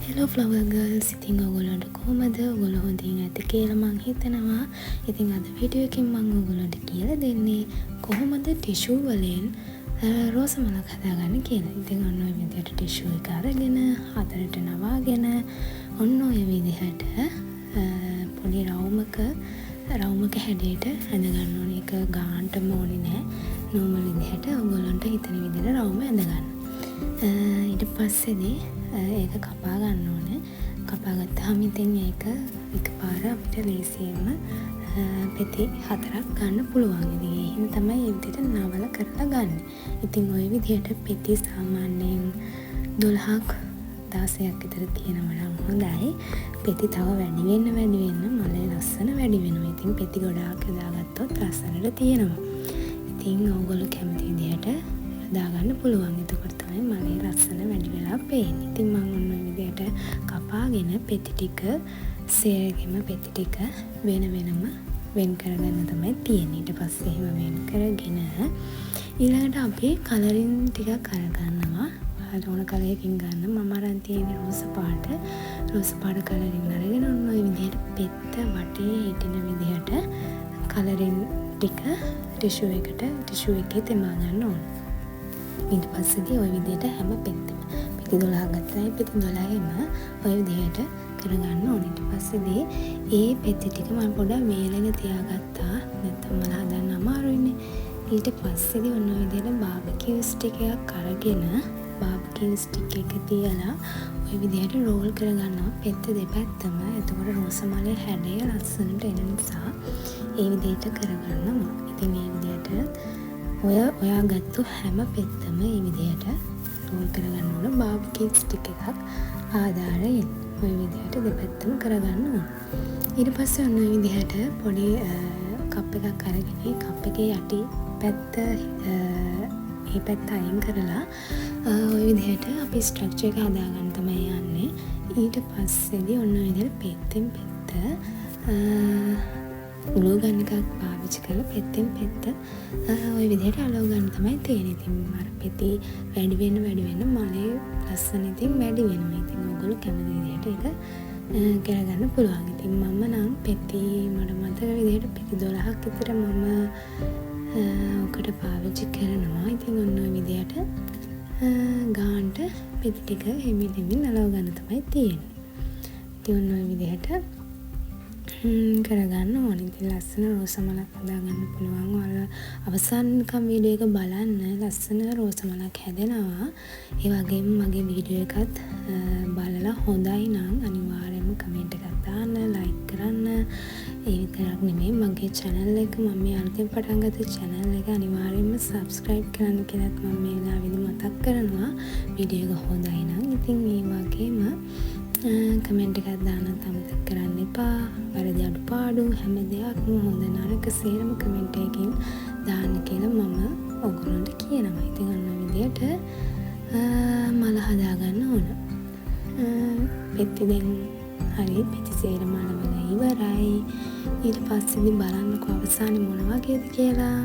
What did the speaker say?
Hello flower girls, ඉතින් ඔයගොල්ලන්ට කොහොමද? ඔයගොල්ලෝ හොඳින් ඇති කියලා මං හිතනවා. ඉතින් අද වීඩියෝ එකෙන් මං ඔයගොල්ලන්ට කියලා දෙන්නේ කොහොමද ටිෂු වලින් රෝස මලක් හදාගන්න කියලා. ඉතින් ඔන්න ඔය විදිහට ටිෂු එක අරගෙන හතරට නවාගෙන ඔන්න ඔය විදිහට පොඩි රවුමක රවුමක හැඩයට ඇඳ ගන්න ඕනේ. ඒක ගානටම ඕනේ නෑ. නෝමල් විදිහට ඔයගොල්ලන්ට හිතෙන විදිහට රවුම ඇඳ ගන්න. ඊට පස්සේදී ඒක කපා ගන්න ඕනේ. කපා ගත්තාම ඉතින් ඒක එකපාර අපිට ලේසියෙන්ම පෙති හතරක් ගන්න පුළුවන්. ඉතින් ඒ හින්දා තමයි ඒ විදිහට නවල කරලා ගන්නෙ. ඉතින් ඔය විදිහට පෙති සාමාන්‍යයෙන් 12ක් 16ක් විතර තියෙනවා නම් හොඳයි. පෙති තව වැඩි වෙන්න වැඩි වෙන්න මලේ ලස්සන වැඩි වෙනවා. ඉතින් පෙති ගොඩාක් යොදාගත්තොත් ලස්සනට තියෙනවා. ඉතින් ඕගොල්ලෝ කැමති විදිහට යොදාගන්න පුළුවන්. එතකොට තමයි මලේ ලස්සන වැඩි වෙලා පේන්නේ. ඉතින් මං ඔන්න ඔය විදිහට කපාගෙන පෙති ටික සේරගෙම පෙති ටික වෙන වෙනම වෙන් කරගන්න තමයි තියෙන්නේ. ඊට පස්සේ එහෙම වෙන් කරගෙන ඊළඟට අපි කලරින් ටිකක් අරගන්නවා. ඔයාලට ඕන කලර් එකකින් ගන්න. මම අරන් තියෙන්නේ රෝස පාට. රෝස පාට කලරින් අරගෙන ඔන්න ඔය විදිහට පෙත්ත වටේ හිටින විදිහට කලරින් ටික ටිෂු එකට ටිෂු එකේ තෙමා ගන්න ඕන. ඊට පස්සේදී ඔය විදිහට හැම පෙත්තම, පෙති 12ක් ගත්තා, ඒ පෙති 12ෙම ඔය විදිහට කරගන්න ඕනේ. ඊට පස්සේදී ඒ පෙති ටික මම පොඩ්ඩක් වේලෙන තියාගත්තා. නැත්තම් මල හදන්න අමාරුයිනේ. ඊට පස්සේදී ඔන්න ඔය විදිහට බාබකියු ස්ටික් එකක් අරගෙන බාබකියු ස්ටික් එක තියලා ඔය විදිහට රෝල් කරගන්නවා පෙත්ත දෙපැත්තම. එතකොට රෝස මලේ හැඩය ලස්සනට එන නිසා ඒ විදිහට කරගන්නවා. ඉතින් ඒ විදිහට ඔය ඔයා ගත්තු හැම පෙත්තම ඒ විදිහට රෝල් කරගන්න ඕන බාබකියු ස්ටික් එකක් ආධාරයෙන්. ඔය විදිහට දෙපැත්තම කරගන්න ඕන. ඊට පස්සේ ඔන්න ඔය විදිහට පොඩි කප් එකක් අරගෙන ඒ කප් එකේ යටි පැත්ත, ඒ පැත්ත අයින් කරලා ඔය විදිහට අපි ස්ට්‍රක්චර් එක හදාගන්න තමයි යන්නේ. ඊට පස්සේදී ඔන්න ඔය විදිහට පෙත්තෙන් පෙත්ත ග්ලූ ගන් එකක් පාවිච්චි කරලා පෙත්තෙන් පෙත්ත ඔය විදිහට අලව ගන්න තමයි තියෙන්නේ. ඉතින් අර පෙති වැඩි වෙන්න වැඩි වෙන්න මලේ ලස්සන ඉතින් වැඩි වෙනවා. ඉතින් ඔයගොල්ලෝ කැමති විදිහට ඒක කරගන්න පුළුවන්. ඉතින් මම නම් පෙති, මට මතක විදිහට පෙති 12ක් විතර මම ඕකට පාවිච්චි කරනවා. ඉතින් ඔන්න ඔය විදිහට ගානට පෙති ටික හෙමින් හෙමින් අලව ගන්න තමයි තියෙන්නේ. ඉතින් ඔන්න ඔය විදිහට කරගන්න ඕනේ. ඉතින් ලස්සන රෝස මලක් හදාගන්න පුළුවන්. ඔයාලා අවසාන වෙනකම් වීඩියෝ එක බලන්න, ලස්සන රෝස මලක් හැදෙනවා. ඒ වගේම මගේ වීඩියෝ එකත් බලලා හොඳයි නම් අනිවාර්යයෙන්ම කමෙන්ට් එකක් දාන්න, ලයික් කරන්න. ඒ විතරක් නෙමෙයි, මගේ චැනල් එක, මම මේ අලුතෙන් පටන් ගත්ත චැනල් එක අනිවාර්යයෙන්ම සබ්ස්ක්‍රයිබ් කරන්න කියලත් මම මේ වෙලාවේදී මතක් කරනවා. වීඩියෝ එක හොඳයි නම් ඉතින් ඒ වගේම කමෙන්ට් එකක් දාන්නත් අමතක කරන්න එපා. වැරදි අඩුපාඩු හැම දෙයක්ම, හොඳ නරක සේරම කමෙන්ට් එකකින් දාන්න කියලා මම ඔයගොල්ලන්ට කියනවා. ඉතින් ඔන්න ඔය විදිහට මල හදාගන්න ඕන. පෙති දැන් හරි, පෙති සේරම අලවලා ඉවරයි. ඊට පස්සේදී බලන්නකෝ අවසානයේ මොන වගේද කියලා.